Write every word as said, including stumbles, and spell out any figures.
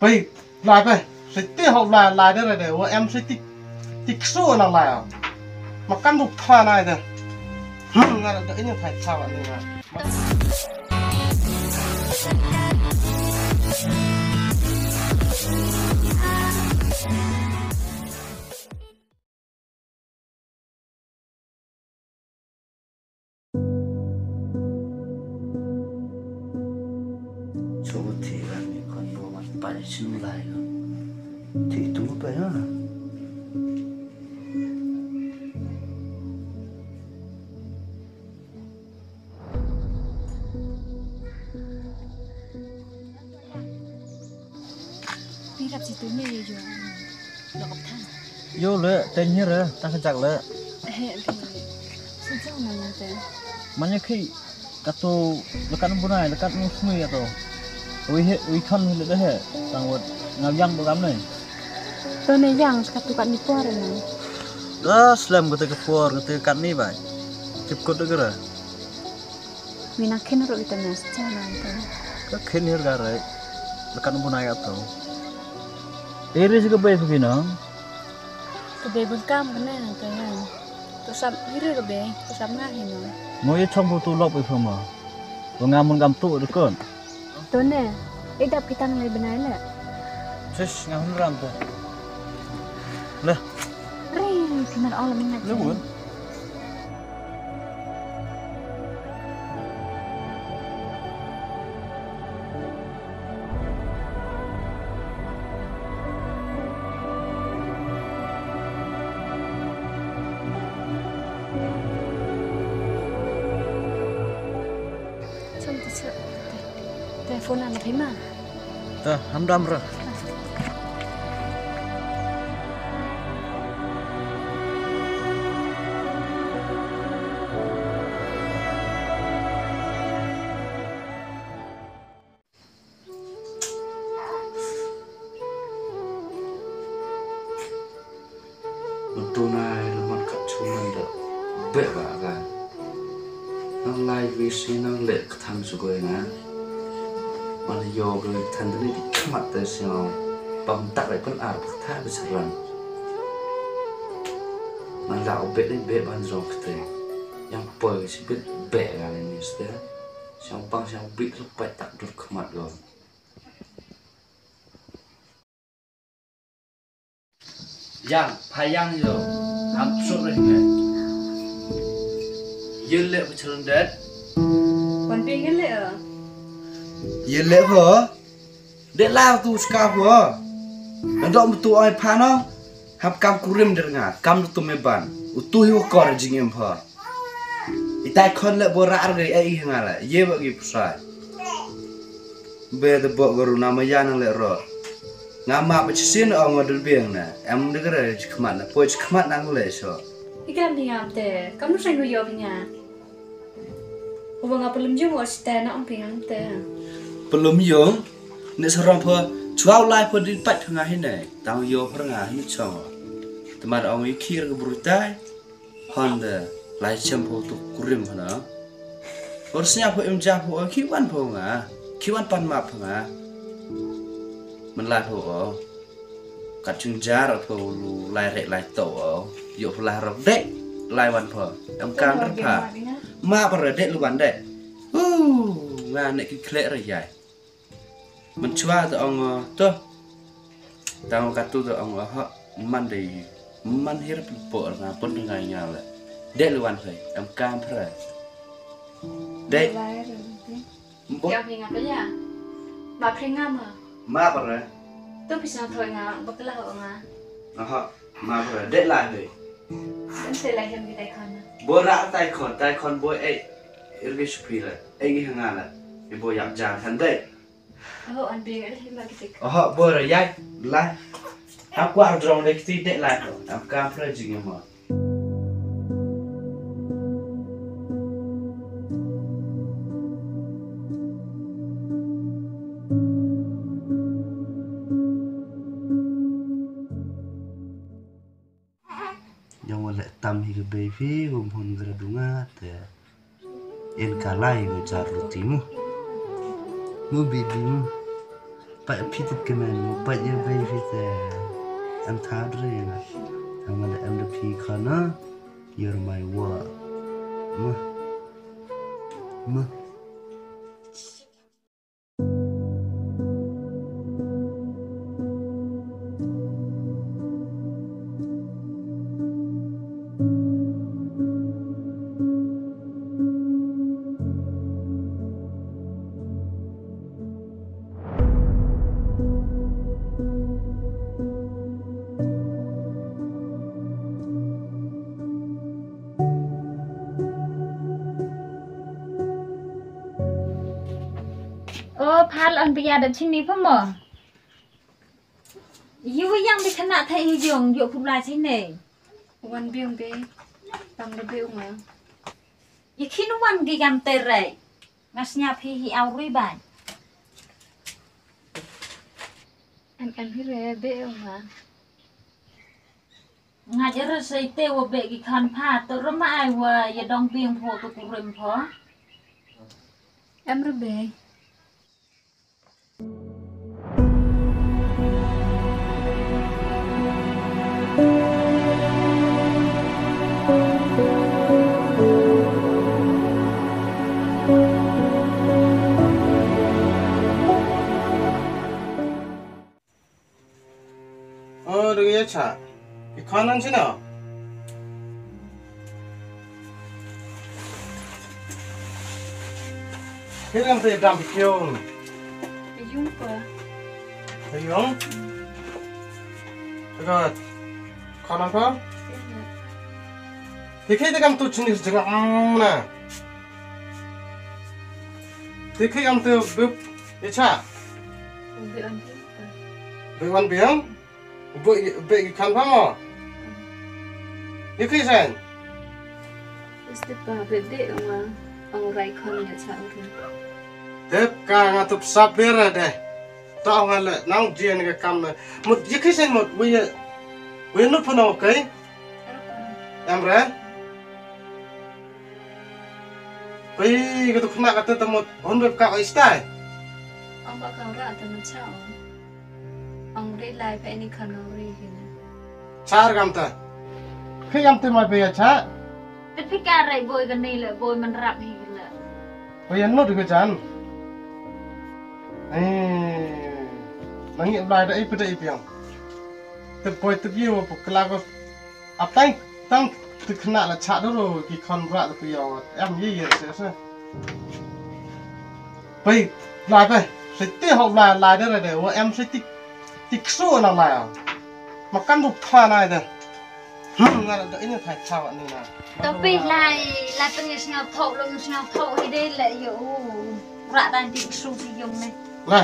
Pei, lai pei. Siti hok lai, lai de, lai de. Wa em siti, ti ksu na lai. Makan bu pha nai de. Hmm, nga da ini thai thawa ni nga. Chuti ran ni kon bo wan pai shu lai ko. Ti tu pa ya. Pi rap situ me yo. Lo kap tha. Yo le, ten hir, ta ka jak le. He, he. Sejak mana te? Manya khi, katu, lekat bunai, lekat musmi katu. Ui he, ui khan le he, tang wat, ngau yang program ni. To ne yang, katu kat ni por ni. Da, slem katu ke por, katu kat ni bai. Tip kut de kira. Mina khin ruh kita nas cha na to. Ka khin hir ka rai. Lekat bunai ka to. Iri si ka bai phi na. Ka bai bengkam ka na to na. To sap iri ka bai, to sap nga hi na. Mo ye chong bu tu lok bai phi ma. Ko nga mun kam tu de kon. To ne, i dap ki tang lai bnai le. Sis, nga hun ram te. Le. Ring, ki man ong la mingat. Le bun. Cham te cham. Te phone na thai ma. Ta, hamdam ra. Nang lai wi si nang leh kthang sugoi nga. Man yo ga than dani di khmat te siang. Pam tak lai pan ar pak tha bi saran. Nang la u bet ni bet ban jong kte. Yang poi si bet bet nga ni ste. Siang pang siang bit lepat tak dur khmat go. Yang, pha yang yo. Am sur reh ne. Ye leh pha chalon det. Wan ping ye leh. Ye leh pha. Det la tu ska pha. Nang dok betu ai pha no. Hap kam kurim der nga, kam tu me ban. Utu hi kor jingim pha. Itai khon le bora ar gai ai nga la, ye ba gi pusai. Be de bo garu nama ya nang le ro. Nga ma ba chisin ong wa dur biang na, em de gre chikhmat na, poi chikhmat nang le so. Ikan ni am te, kam nu sai ngu yo nga. Uba nga pelum jong wa sita na ong piang te. Pelum jong, ne sarong pha, chwa lai pha din pat nga hi ne, tang yo pha nga hi chong. Temar ong i khir ke brutai. Hon de, lai chem pho tu kurim hana. Hor snya pho im ja pho, ki wan pho nga. Ki wan pan map pho nga. Men lai pho o. Kat chung jar pho lu lai rek lai to o. Yo pho lai rok dek lai wan pho. Em kan pha. Ma pho re dek lu wan dek. Uh, nga nek ki klek re jai. Mynchwa te ong, uh, to. Tang katu te ong, uh, ha, man dei, man hir pi po nga pun nga nga le. Dek luan phai, em kam phra. Dek. Mbo. Ya phi nga pya. Ma phi nga ma. Ma phra. To pisa thoi nga bakla ho nga. Aha, ma phra. Dek la phai. Ente la hem ki tai khon. Bo ra tai khon, tai khon bo ei. Irge supira. Ei gi nga la. Ibo yak ja than dei. Aho, an bing, an hima kitik. Aho, bor, yai, lai. Ha kwar jong de kitik de lai ko. Am kam pra jing mo. Jong wa leh tam hi ka baby, wa mhon gra dunga te. En ka lai ko jar roti mo. Mo baby mo. Phi tip kmen, mo pait ïa bei phi te. Em tha dre na. Tang ma da em da phi khana. You're my world. Muh. Muh. O, phal an bia da chini pa mo. Yu yang bi khynnah thei hi jong, yu phu la chini. Wan biang be, pang da be uma. Yu khin wan gi gam te rei. Nga sñiaw phi hi aw rui bai. Em em hi re be uma. Nga jere sei te wa be gi khan pha, to rama ai wa ya dong biang pho to kurim pho. Em re be. O, dang ïa cha. I khon nan sino. Hi ram te dam pyong. Pyong ko. Pyong. Ka khon nan ko. Hi khi te kam tu chini jengam na. Te khi am te bup ïa cha. Bup wan biang. Bup wan biang. Bup ïa, bup ïa kan pha mo. Ïa khi sen. Este pa be de ong ong rai khon ïa cha ong. Dep ka nga tup sap ber de. Ta ong ale nang jien ka kam. Mut ïa khi sen mut wi wi nu pha no kai. Em re. Pei ka tu khna ka te ta mut hon bep ka oi stai. Ong ba ka ra ta man cha ong. Ong dei lai pha ni khan ong ri hi na. Char gam ta. Khi gam te ma be ya cha. Te phi ka rai boi ka nei le boi man rap hi le. Boi yan not ka jan. Eh. Nang ngi blai da i pede i piang. Te boi te biu pu kla ko. Ap tang tang tu khna la cha do ro ki khon bra tu yo. Em ye ye se se. Pei la pei. Se te ho la la de de wa em se ti ti ksu na la. Ma kan du pha na de. Hmm na da ini thai cha wa ni na. To pei lai la pei ni snga tho lo snga tho hi de le yo. Ra dan ti ksu ti yong ne. La.